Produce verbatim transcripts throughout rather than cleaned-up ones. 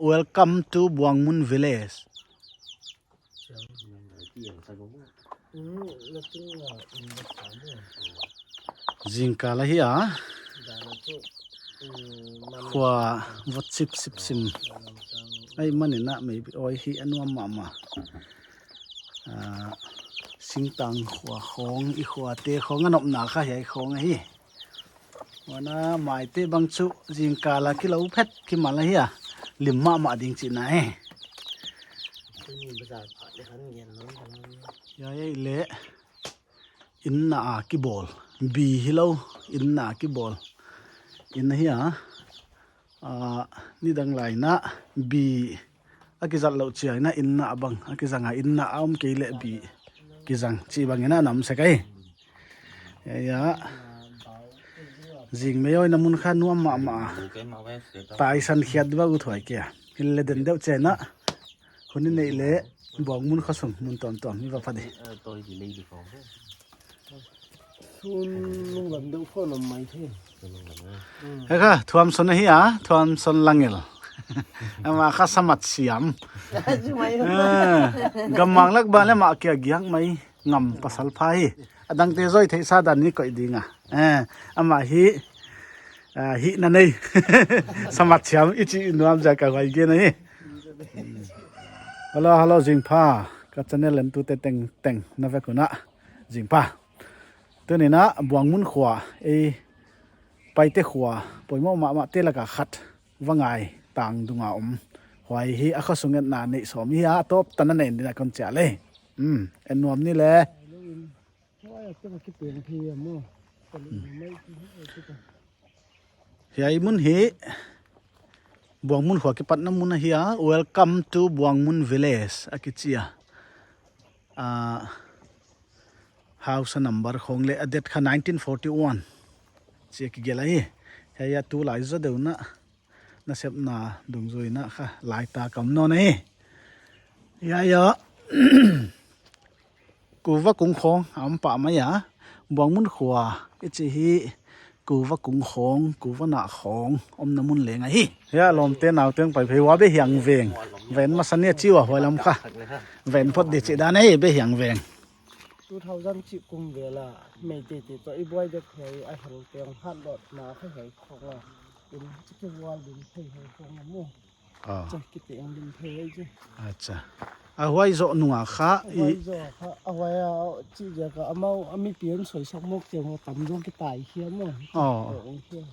Welcome to Buangmun Village. Zingkal ahi a. Khua vot sip sip sim. Ai, manin a mei oi hi a nuam mahmah. Ah, singtang khua khawng, i khuate khawng a nopna kha hiai khawng ahi. Huan a maite bang chu zingkal a kilou phet kimal ahi a. Lim mahmah ding chihna e. Hiai leh inna a kibawl. Bi hilou, inna a kibawl. Inn ahi a. Ah, nidang lai in a bi a kizat louh chiang in a inna bang a kizang a, inna a om kei leh bi kizang chih bang in a nam sek ahi. Hiai a. Zing mei oi na mun kha nuam mahmah. Taisan khiat diba u thuai kia. Hil le den deuh chiang in a. Hun i neih leh Buangmun khosung mun tuamtuam i va pha di. Sun lunglam deuh khawng om mai thei. Hiai kha Thuamson ahi a, Thuamson Langel. Amah kha Samat Siam. Eh, gammang lak ban leh amah kia giak mai ngam pasal pha hi. Adangte zoi theihsa dan in koih ding a. Eh, amah hi, ah, hihna nei. Samat Siam i chih nuam ziak a huai gen ahi. Hello, hello, zingpha. Ka channel entute tengteng na vek un a zingpha. Tuni'n a Buangmun khua, ei Paite khua poimoh mahmahte lak a khat Vangai tang dung a om. Huai hi a khosung etna neih sawm hi a, a tawp tan a na en ding a kon chial e. Hmm, en nuam ni le. Hiai mun hi Buangmun khua kipatna mun ahi a, Welcome to Buangmun Village a kichi a. Ah, house number khawng leh a date kha nineteen forty-one chi a kigelh ahi. Hiai a tulai zaw deuh in a nasepna dungzui in a kha lai ta kam nawn ahi. Hiai a kuva kung khawng a om pah mai a. Buangmun khua i chih hi kuva kung khawng, kuva nah khawng omna mun leng ahi. Hiai a lawmte naute hong pai phei ua Behiang Veng. Ven masa ni a chi ua huai lam kha. Ven phot di chih dan ahi Behiang Veng. Two thousand chih kum vel a Meiteite toh i buai dek hiai a hel teng hat lawt na kha hiai khawng a. In chih ki buai ding thei hiai khawng a mu. Ah. Chah, kite ang din thei chu. Acha. A huai zoh nung a kha i. Huai zoh kha, a huai a, chi ziak a amau, a mipi hon soisak mawk chiang a tamzaw kitai hiam maw. Oh. Oh, hiam.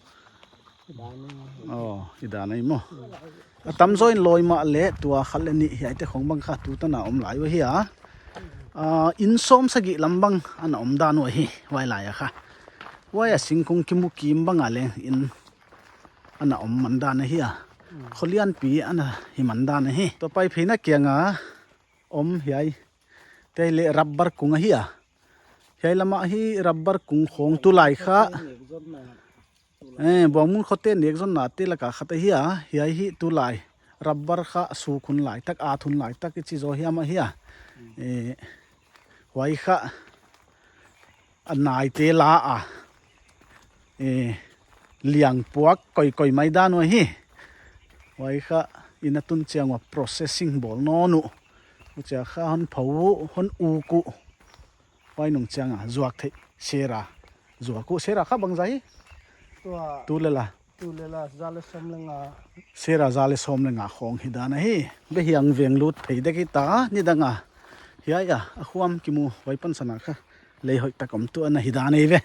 Kidan maw. Oh, kidan maw. A tamzaw in lawi mah leh tua khat leh nih hiaite khawng bang kha tu tan a om lai ua hi a. Ah, inn sawm sagih lam bang ana om dan ua hi, huai lai a kha. Huai a singkung kimu kim bang a leng inn ana om man dan ahi a. Hmm. Kho lianpi ana hi man dan ahi. Tua pai pheina kiang a om hiai. Te leh rubber kung ahi a. Hiai lam a hi rubber kung khawng tulai kha. Eh, Buangmun khote nekzonnate lak a khat ahi a. Hiai hi tulai rubber kha suk hun lai tak, at hun lai tak i chi zaw hiam ahi a. Hmm. Eh, huai kha a naite la a, eh, liang puak koikoi mai dan ua hi. Huai kha inn a tun chiang ua processing bawl nawn uh. Huchia kha hon pho uh, hon uk uh. Huai nung chiang a zuak theih sera. Zuak uh sera kha bangzah hi. Tua. Tu leh la. Tu leh la, za leh sawm leh nga. Sera za leh sawm leh nga khawng hi dan ahi. Behiang Veng lut phei dek hi ta, nidang a. Hiai a, a khuam kimu, huai pansan a kha. Lei hoih tak om tu ana hi dan ahi ve.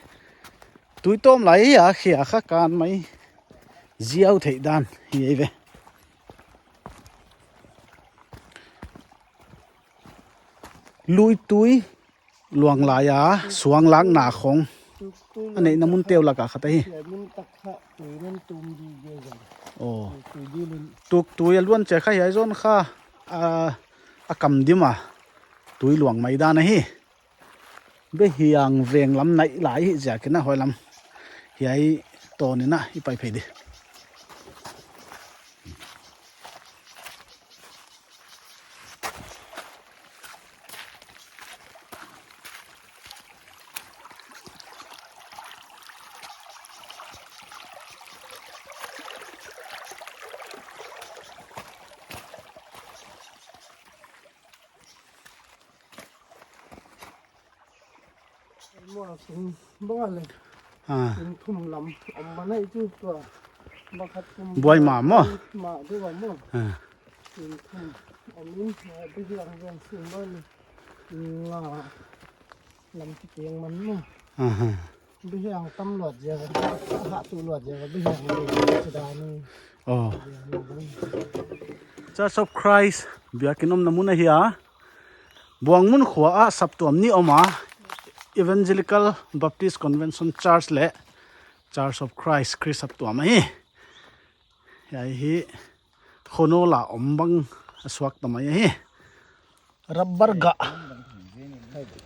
Tui tawm lai hi a, khia kha kan mai. Ziau theih dan, hi ahi ve. Lui tui. Luang lai a, suang lakna khawng. Tuk tui a neihna mun teuh lak a khat ahi. Hiai mun tak kha, tui nan tum di ge zang. Oh. Tui di lun. Tuk tui a luan chiah kha hiai zawn kha, a, a kam dim a. Tui luang mai dan ahi. Behiang Veng lam naih lai hi ziak in a huai lam. Hiai tawn in a i pai phei di. Maw, sung bang a le. Ah. Sung thum lam om mana i tu tua. Bang khat kum Buai ma maw? Ma deuh a maw. Ah. Sung thum om in, eh, bihiang ven sung bang le. Nga lam ki keng man maw. Aha. Bihiang tam luat ziak a, ha tu luat ziak a, bihiang le si dan ni. Oh. Bihiang le. Church of Christ, biakin omna mun ahi a. Buangmun khua ah saptuam nih om a, Evangelical Baptist Convention Church leh Church of Christ Khrist saptuam ahi. Hiai hi Khonola om bang a suak tamai ahi. Rubber gah.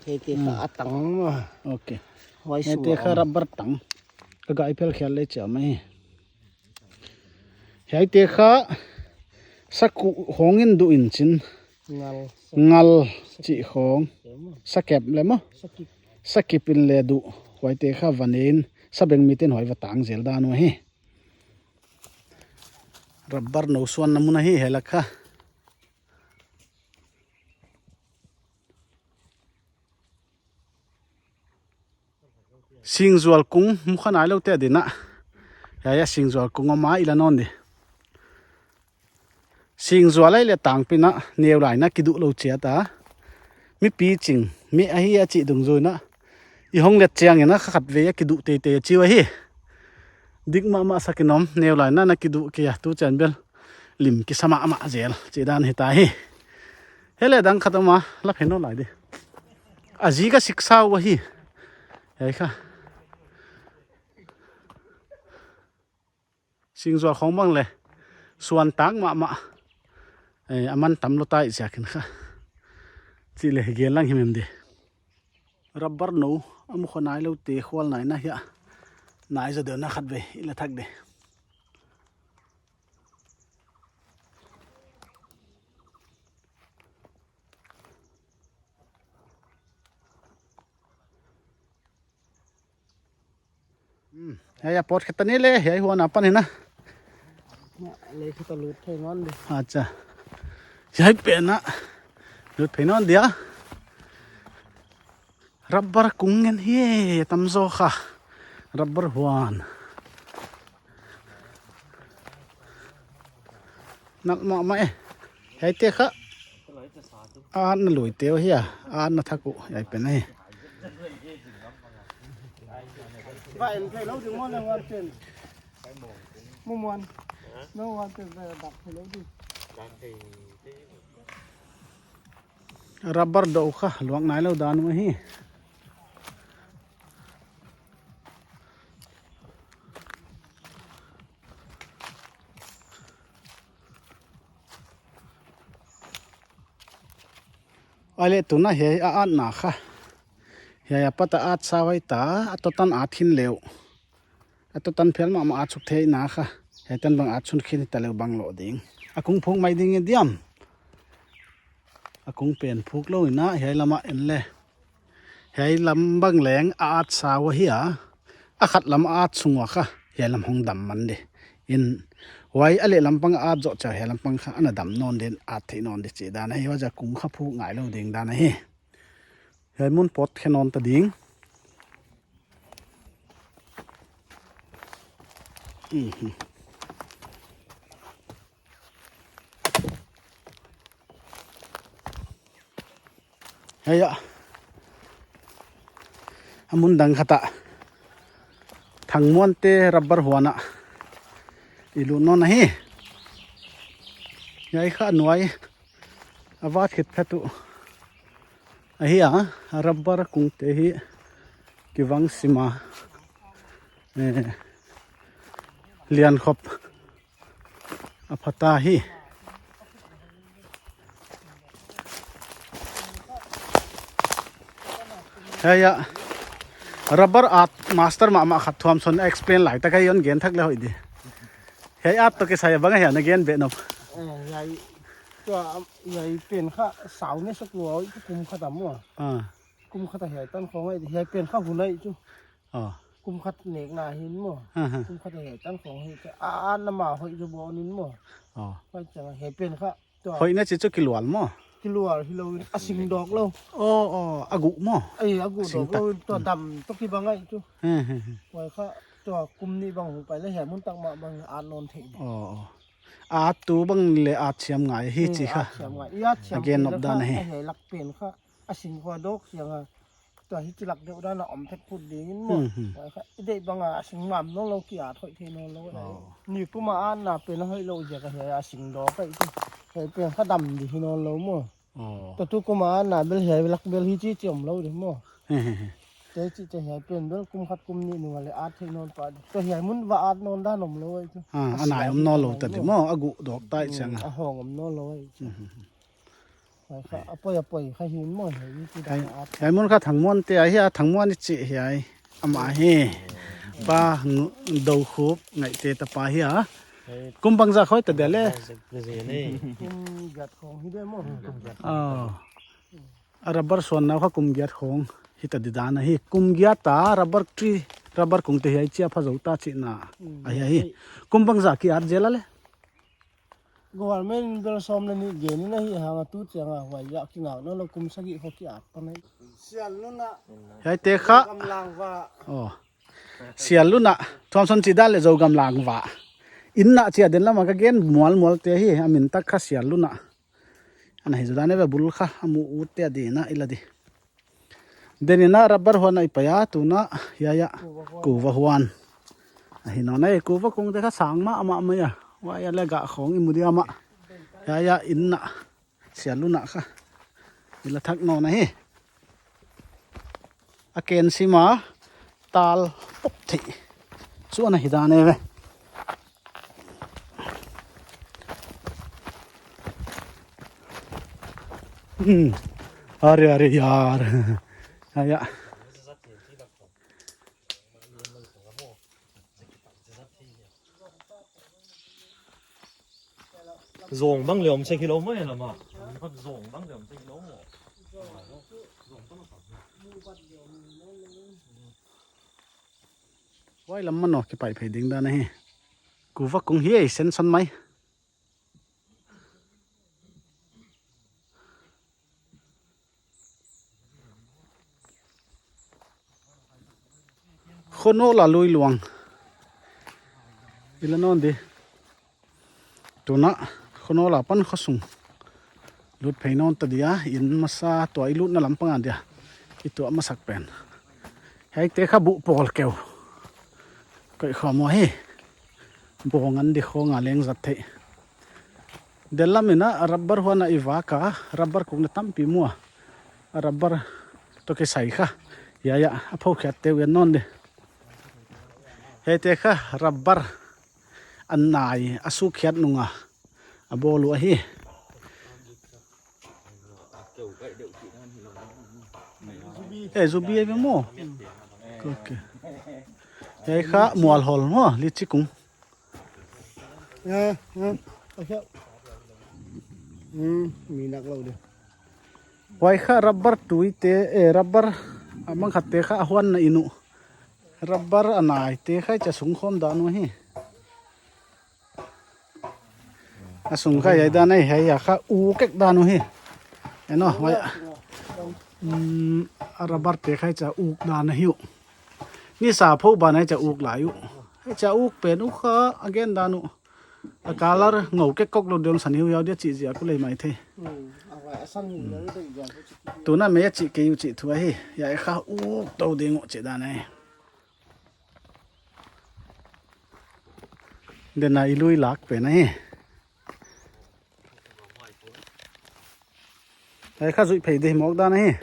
Hiaite kha a tang maw. Ok. Huai sung hiaite kha om. Rubber tang. Ka gah i phel khial le chiam ahi. Hiaite kha sakuh hong in duh in chin. Ngal. Ngal chih hong. Sakep le maw? Sakip. Sakip in le duh. Huaite kha va ne in sabengmite'n huai va tang zel dan uh ahi. Rubber nou suanna mun ahi hiai lak kha. Singzual kung mu kha nai loute adin a. Hiai a singzual kung om a i la nawn di. Singzual ahihleh tangpi in a neu lai in a kiduh lou chiat a. Mi piching, mi ahi a chih dungzui in a. I hong let chiang in a kha khatvei a kiduh teitei a chi uh ahi. Dik mahmah sak in om, neu lai in a na kiduh kei a tu chiang bel. Lim kisa mahmah zel, chih dan hita hi. Hiai leh dang khat om a, la phen nawn lai di. A zi ka siksa uh ahi. Hiai kha. Singzual khong bang le. Suan tak mahmah. Eh, a man tam lou tai ziakin kha. Chih le gen lang himhim di. Rubber nou, a mu kha nai loute khual nai in a hiai. Nai zaw deuh in a khatvei, i la thak di. Hmm, hiai a pawt khat ta ni le, hiai huan apan hi na. Lei khat a lut thei nawn di. Acha. Hiai pen a. Lut thei nawn dia. Rubber kung ngen hi e, tam zaw kha. Rubber huan. Nalh mahmah e. Hiaite kha. A na lui teu hi a. A na thak uh. Hiai pen ahi. Ba en thei lou di maw le huan pen. Mu muan. No huan pen ba dak thei lou di. Rubber dou kha luang nai lou dan uh ahi. Ahihleh tuna hiai a atna kha. Hiai a pat a at sa huai ta, a totan at khin leu. A totan phel mahmah at suk theihna kha. Hiai tan bang at suk khin ta leu bang lou ding. A kung phuk mai ding e diam. A kung pen phuk lou in a, hiai lam a en le. Hiai lam bang leng a at sa uh ahi a. A khat lam a at sung ua kha. Hiai lam hong dam man di. In huai a leh lam pang a at zoh chiang hiai lam pang kha ana dam nawn din at theih nawn di chih dan ahi. Huai a kung kha phuk ngai lou ding dan ahi. Hiai mun pawt khe nawn ta ding. Mhm. Hiai a. A mun dang khat a. Thangmuante rubber huan a. I lut nawn ahi. Hiai kha nuai. A vat khit phet uh. Ahi a, a rubber kungte hi kivang sim a. Eh, lian khop a pha ta hi. Hiai a, rubber art master mahmah khat thuam son explain lai tak a hon gen thak le hoih di. Hiai art toh kisai bang a hiai na gen beh nop. Eh, hiai, tua, hiai pen kha sau ne sak lua, kum khat a maw. Ah. Kum khat a hiai tan khong ai, hiai pen kha hun ai chu. Ah. Kum khat nekna hin maw. Ha, ha. Kum khat a hiai tan khong hi chu. A, a na ma hoih chu bo nin maw. Ah. Hoih chang hiai pen kha. Tua. Hoih na chi chu kilual maw. Luar hilou, a sing dawk lou. Oh, oh, a guh maw? Ai, a guh dawk lou, tua dam toh kibang ai chu. He, he, he. Huai kha, tua kum nih bang hong pai leh hiai mun tak mah bang at nawn thei. Oh, oh. At tu bang leh at siam ngai hi chi kha. At siam ngai. I at siam a gen nop dan hi. Hiai lak pen kha, a sing khua dawk siang a. Tua hichi lak deuh dan a om phet phut ding in maw. Hmm, hmm. Huai kha, i deih bang a sing mam nawn lou, ki at hoih thei nawn lou. Oh. Ni kum a atna pen a hoih lou ziak a hiai a sing dawk ai chu. Hiai pen kha dam di hi nawn lou maw. Oh. Tua tu kum a atna bel hiai lak bel hichi chi om lou di maw. He, he, he. Te chi te hiai pen bel kum khat kum nih nung a leh at thei nawn pah di. Tua hiai mun va at nawn dan om lou ai chu. Ah, a nai om nawn lou ta di maw, a guh dawk tai chiang a. A hong om nawn lou ai chu. Hmm, hmm, hmm. Huai kha, a poi a poi kha hi maw, hiai mun kha Thangmuan te ahi a, Thangmuan i chih hiai. Amah hi. Pa Dou Khup Ngaihte tapa hi a. Kum bangzah khong hita dia leh? Kum giat khong hi dia maw. Oh. A rubber suan nau kha kum giat khong hita di dan ahi. Kum giat a rubber tree, rubber kung te hiai chia pha zou ta chihna. Ahi, ahi. Kum bangzah ki at zel a leh? Government bel sawm leh nih gen in ahi hang a, tu chiang a huai a kingak nawn lou, kum sagih khong ki at pan ai. Sialnu na. Hiaite kha. Gamlang va. Oh. Sialnu na. Thomson chih dan leh Zogam lang va. In na chia den lam a ka gen mual mual te hi, a min tak kha Sialnu na. Ana hi zu dan e ve bul kha, a mu ut te a di na i la di. Den in a rubber huan a i pai a, tun a, hiai a, kuva huan. Ahi nawn e, kuva kung te kha sang mahmah mai a. Huai a leh gah khong i mu di a mah. Hiai a in na, Sialnu na kha. I la thak nawn ahi. A ken sim a, tal pok thei. Chu ana hi dan e ve. Hmm. Are, are, yaar. Hiai a. Zong bang leh om sek hilou maw, hiai lam a. Zong bang leh om sek hilou maw. Huai lam mah no kipai phei ding dan ahi. Kuva kung hi ei, Senson mai. Khonola lui luang. I la nawn di. Tun a, Khonola pan khosung lut phei nawn ta dia, in masa tua i lutna lam pang a dia. I tuah masak pen. Hiaite kha buh pawl keu. Koih khawm uh hi. Bawng an di khong a leng zat theih. Del lam in a rubber huan a i vak a, rubber kung na tampi mu a. A rubber toh kisai kha. Hiai a, a phokhiat te uh en nawn di. Hiaite kha rubber a nai a sukkhiat nung a, a bawl uh ahi. Eh, zubi ai ve maw? Ok. Hiai kha mual hol maw, litchi kung. Ya, ya. Ok. Hmm, mi nak lou di. Huai kha rubber tui te, eh, rubber a mangkhat te kha a huan na in uh. Rubber a nai te kha i chia sung khawm dan uh hi. A sung kha hiai dan ahi, hiai a kha uk ek dan uh hi. Eno, huai. Hmm, a rubber te kha i chia uk dan ahi uh. Ni sa pho ban a i chia uk lai uh. I chia uk pen uh kha a gen dan uh. A color ngou kek kok lou diam, san hiu hiau dia chih ziak uh leh mai thei. Hmm, a vai a san hiu hiau dia chih. Tun a mei a chih kei uh chih thu ahi. Hiai kha uk tou ding uh chih dan ahi. Den a i lui lak pen ahi. Hiai kha zuih phei di mawk dan ahi.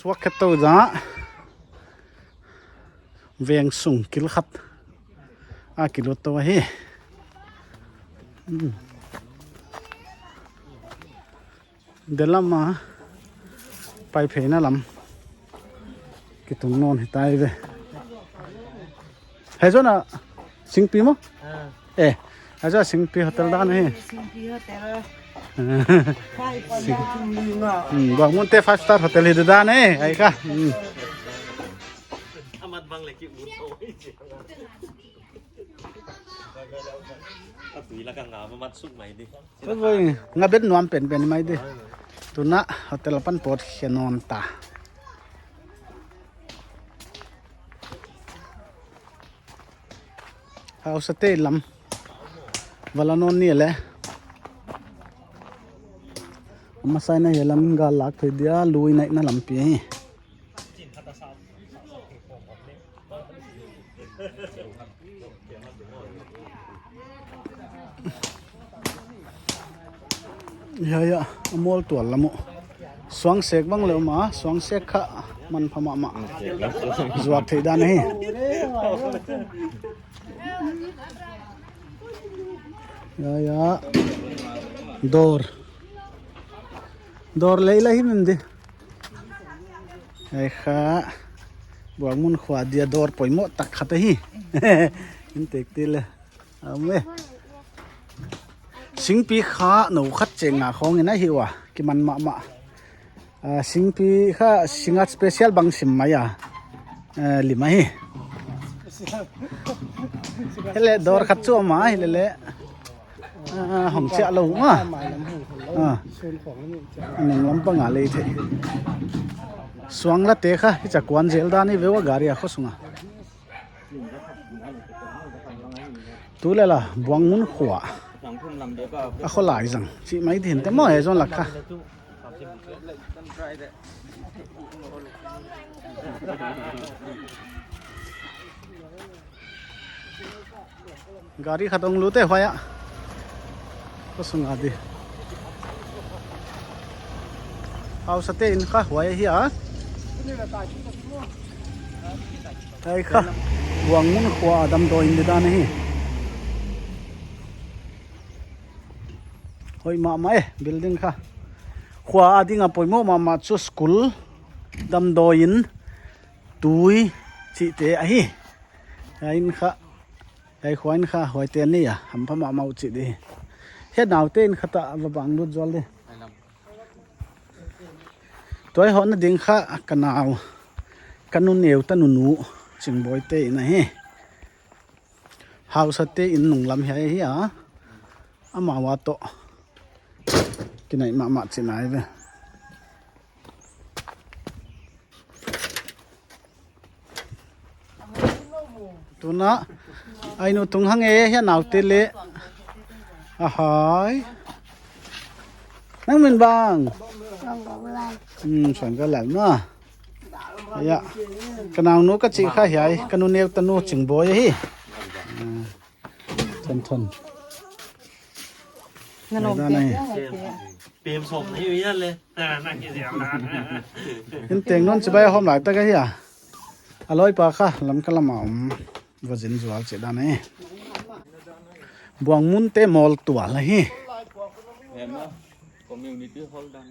Suak khet tou zang a, veng sung kil khat a kilut tou ahi. Hmm. Del lam a pai pheina lam. Kitung nawn hi tai ve. Hei zona Singpi maw? Eh, hei zona Singpi Hotel dan hi. Singpi Hotel. Buangmun te five star hotel hi dan hi. Ai ka. Amat bang leh ki ut. Ka tui la ka nga ma mat suk mai di. Oi, nga bet nuam penpen mai di. Tuna hotel apan pawt khe nawn ta. Hausate lam va la nawn ni leh. Masa in hiai lam gal lak thei dia, lui naihna lampi hi. Hiai, hiai, a mawl tual lam uh. Suangsek bang leh om a, suangsek kha manpha mahmah. Zuak theih dan hi. Hiai, hiai. Dawr. Dawr lei la hi mem di. Hiai kha Buangmun khua dia dawr poimoh tak khat ahi. In tek ti leh. Awe. Singpi kha nou khat cheng nga khawng in ahi ua. Kiman mahmah. Ah, Singpi kha Singngat special bang sim mai a. Eh, lim ahi. Hi leh dawr khat chu om a, hi leh leh. Ah, hong chiah lou ma. Ah. Nung lam pang a lei thei. Suang la te kha, hi cha kuan zel dan hi ve ua gari a khaw sung a. Tu leh la, Buangmun khua. A khaw lai zang. Chih mai di hen te maw, hei zon la kha. Gari khat hong lut e huai ah. Khaw sung a di. Hausate in kha huai ahi a. Hiai kha Buangmun khua damdawi in di dan ahi. Hoih mahmah e, building kha. Khua a ding a poimoh mahmah chu school, damdawi in, tui chihte ahi. Hiai in kha, hiai khua in kha, huaite nei a hampha mahmah uh chih di. Hiai naute in kha ta va bang lut zual di. Tua i hohna ding kha ka nau, ka nu neu ta nunu Chingbawite in ahi. Hausate in nunglam hiai ahi a. Amau a toh kinaih mahmah chihna ahi ve. Tuna, ai nu tung hang e, hiai naute leh. Ahai. Nang min bang? Hmm, Suangalal ma. Hiai. Ka naunu ka chih kha hiai, ka nu neu ta nu Chingbawi ahi. Hmm. Thon thon. Na nom pe. Pem som ni ya le. Na ki ya na. In teng non chibai hom lai ta ka hiai. A loi pa kha lam ka lam a om. Va zin zual chih dan e. Buangmun te mawl tual ahi. Community hall dan.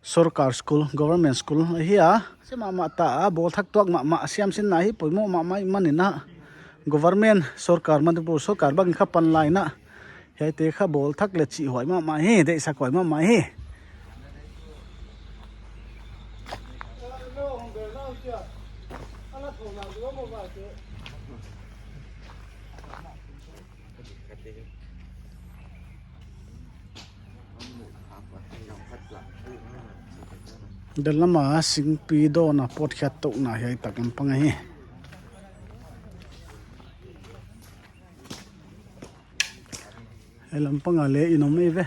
Sorkar school, government school ahi a. Sia mahmah ta a, bawl thak tuak mahmah, siam sinna hi poimoh mahmah ahih manin a. Government, sorkar, Manipur sorkar bang kha pan lai in a. Hiaite kha bawl thak leh chih huai mahmah hi, deihsak huai mahmah hi. Dalam a singpi dawn a pawtkhiat touhna hiai tak lampang ahi. Hiai lampang a leh in om ei ve.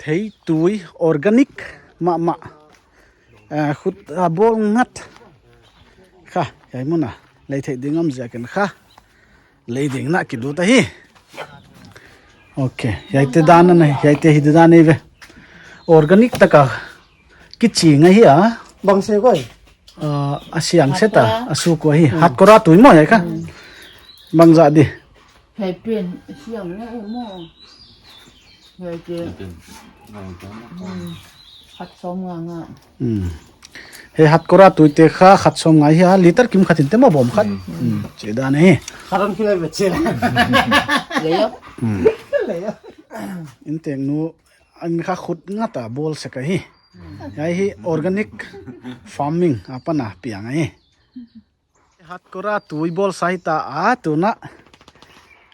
Theitui organic mahmah. Eh, khut a bawl ngat. Kha, hiai mun a. Lei theih ding om ziakin kha. Lei ding na ki lut ahi. Ok, hiaite dan na, hiaite hi dan ei ve. Organic taka kiching ahi a. Bang se koi. Ah, a siang se ta, a suk uh hi. Hatkora tui maw hiai kha. Bangzah di. Hiai pen siang na e maw. Hiai te. Khat sawm nga nga. Hmm. Hiai Hatkora tuite kha khat sawm nga hi a, liter kim khat in te maw bawm khat. Hmm. Chi dan hi. Kharon kile me chila. Leyo. Hmm. Leyo. In teng nu an kha khut ngata bawl sek ahi. Hiai hi organic farming a pana piang ahi. Hatkora tui bawl sa hi ta a, tuna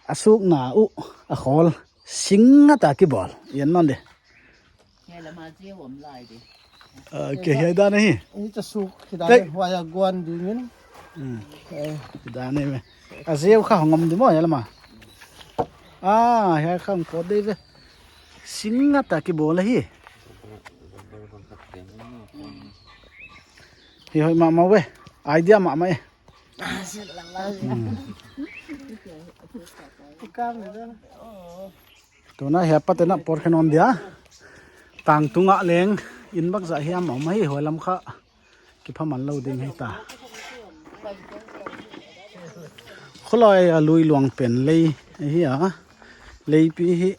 a sukna uh a khawl sing ngata kibawl. Ian non de. Hiai lama zeu om lai de. Ah, ke hiai dan ahi. Ini ta suk, kita huai a guan dingin. Hmm. Eh. Kita ni me. A zeu kha hong om di maw hiai lama. Ah, hiai kha hong kawt de ve. Sing ngata kibawl ahi. Hi hoih mahmah ve. Idea mahmah e. Hmm. Tuna hiai patena por khen on dia. Tang tunga leng in bangzah hiam om ahi, huai lam kha kiphaman lou ding hi ta. Khulai a lui luang pen lei hi a. Leipi hi.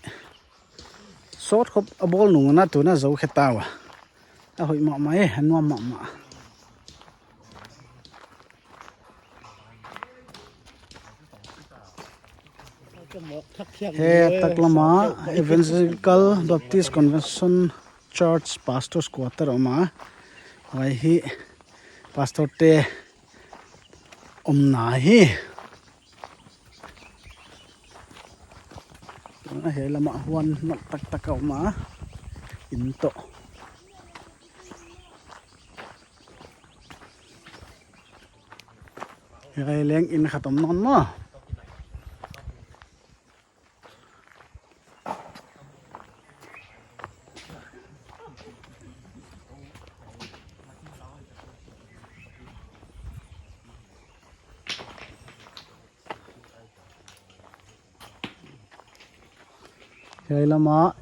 Sawt khop a bawl nung na tuna zou khe ta ua. A hoih mahmah e, a nuam mahmah. He taklama Evangelical Baptist Convention Church Pastors Quarter om a. Huai hi pastor te omna hi. Tuna hiai lama huan nak taktak a om a. In toh. Hiai leng in khat om nawn maw. Hiai lama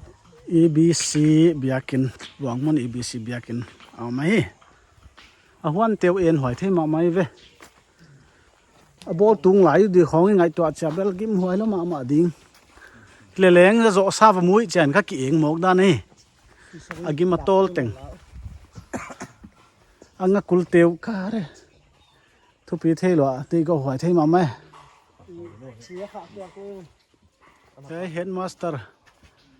E B C biakin, Luangmun E B C biakin a om ahi. A huan teu en huai thei mahmah ve. A bawl tung lai di khong i ngaihtuah chiah bel gimhuai lou mahmah ding. Leleng a zoh sa va mu i chian kha ki eng mawk dan e. A gim a tawl teng. A nga kul teu kha re. Thupi thei lou a, tei ko huai thei mahmah e. Hiai headmaster,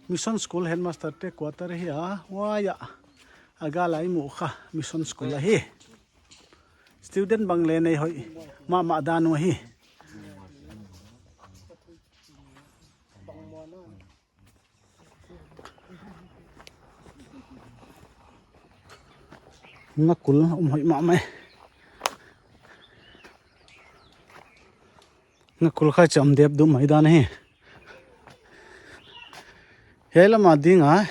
mission school headmaster te quarter hi a, huai a. A gal a i muh kha mission school ahi. Student bang leng nei hoih mahmah dan uh ahi. Nga kul om hoih mahmah e. Nga kul kha cham dep duh mai dan hi. Hiai lama ding a,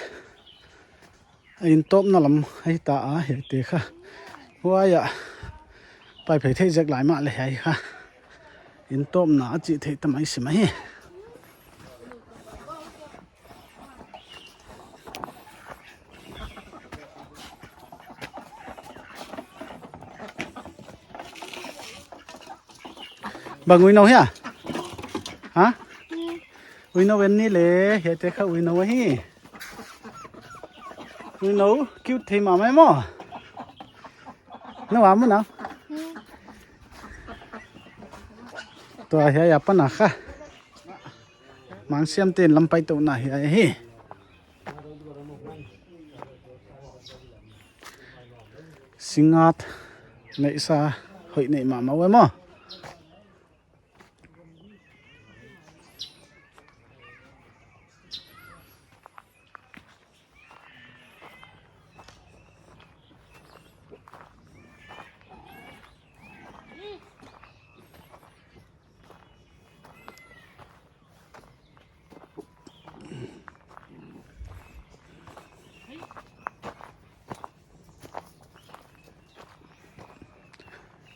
a intawpna lam ahi ta a, hiaite kha. Huai a, pai phei thei zek lai mah le hiai kha. Intawpna a chih theih ta mai si mai hi. Bang uinou hia? Ha? Uinou en ni le, hiaite kha uinou ahi. Uinou, cute thei mahmah maw. Nou a mu na. Tua hiai a pana kha. Mangsiam ten lampai tou na hiai hi. Singngat neihsa hoih neih mahmah uh e maw.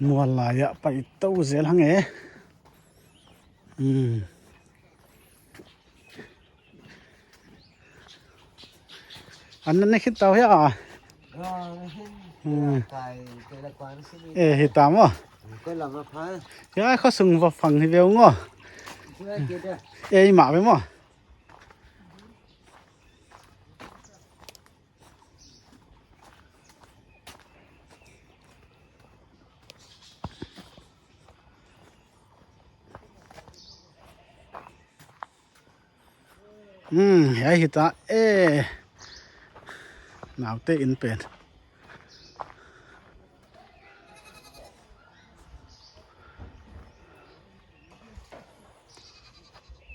Mual lai ah pai tou zel hang e. Hmm. An na ne khit tau hia? Hmm. Eh, hi ta maw. Hiai kho sung va phang hi ve ung aw. Eh, i mah ve maw. Hmm, hiai hi ta e. Naute inn pen.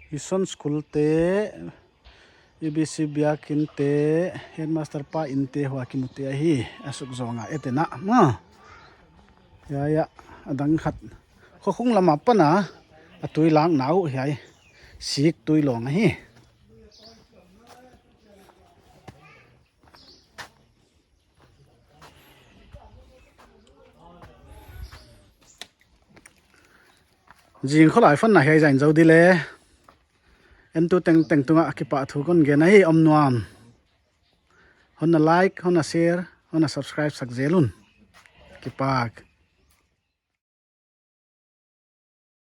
Mission School te, E B C biakin te, headmaster pa inn te hua kimu te ahi, a suk zong a e te na, ma. Hiai, hiai, a dang khat. Kho khung lam apan a, a tui lang nau hiai. Sik tui long ahi. Zing kholai fan na hiai zain zou di le. Entu tengteng tungah kipahthu kon gen ahi om nuam. Hon na like, hon na share, hon na subscribe sak zel un. Kipak.